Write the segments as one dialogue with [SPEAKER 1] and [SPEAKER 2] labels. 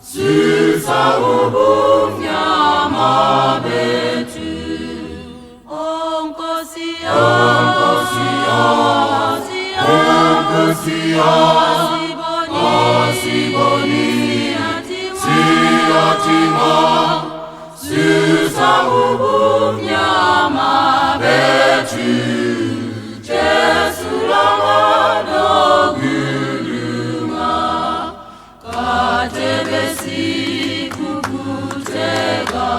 [SPEAKER 1] Susa ubumnyama bethu. O Nkosi
[SPEAKER 2] Nkosi asiboni siyatima
[SPEAKER 1] Susa ubumnyama bethu. Jesu langa lokulunga, kade besiphuphutheka,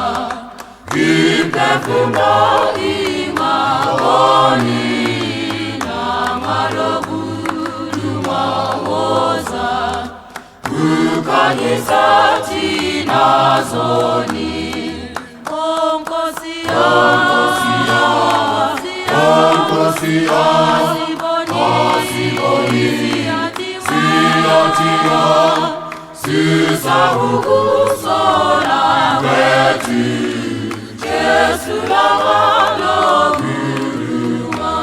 [SPEAKER 1] imphefumulo ingaboni, nangalokulunga woza ukhanyisa thina zoni. O Nkosi,
[SPEAKER 2] Nkosi
[SPEAKER 1] asiboni
[SPEAKER 2] siyatima
[SPEAKER 1] Susa ukusola
[SPEAKER 2] kwethu.
[SPEAKER 1] Jesu langa lokulunga.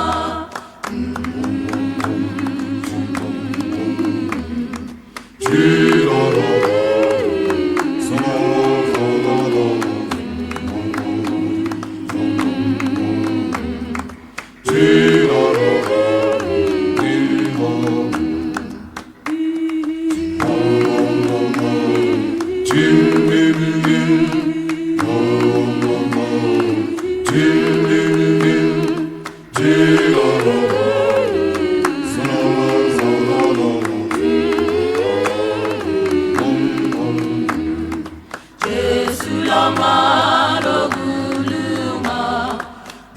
[SPEAKER 1] Jesu langa lokulunga,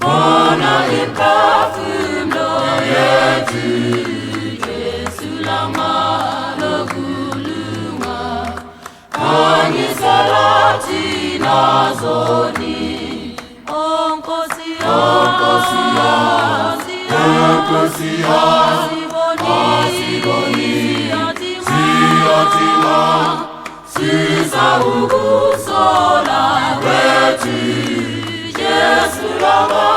[SPEAKER 1] bona imphefumulo yethu. Jesu langa lokulunga, khanyisela thina zoni. O Nkosi,
[SPEAKER 2] Nkosi
[SPEAKER 1] asiboni
[SPEAKER 2] siyatima
[SPEAKER 1] Susa ukusola
[SPEAKER 2] kwethu.
[SPEAKER 1] Jesu langa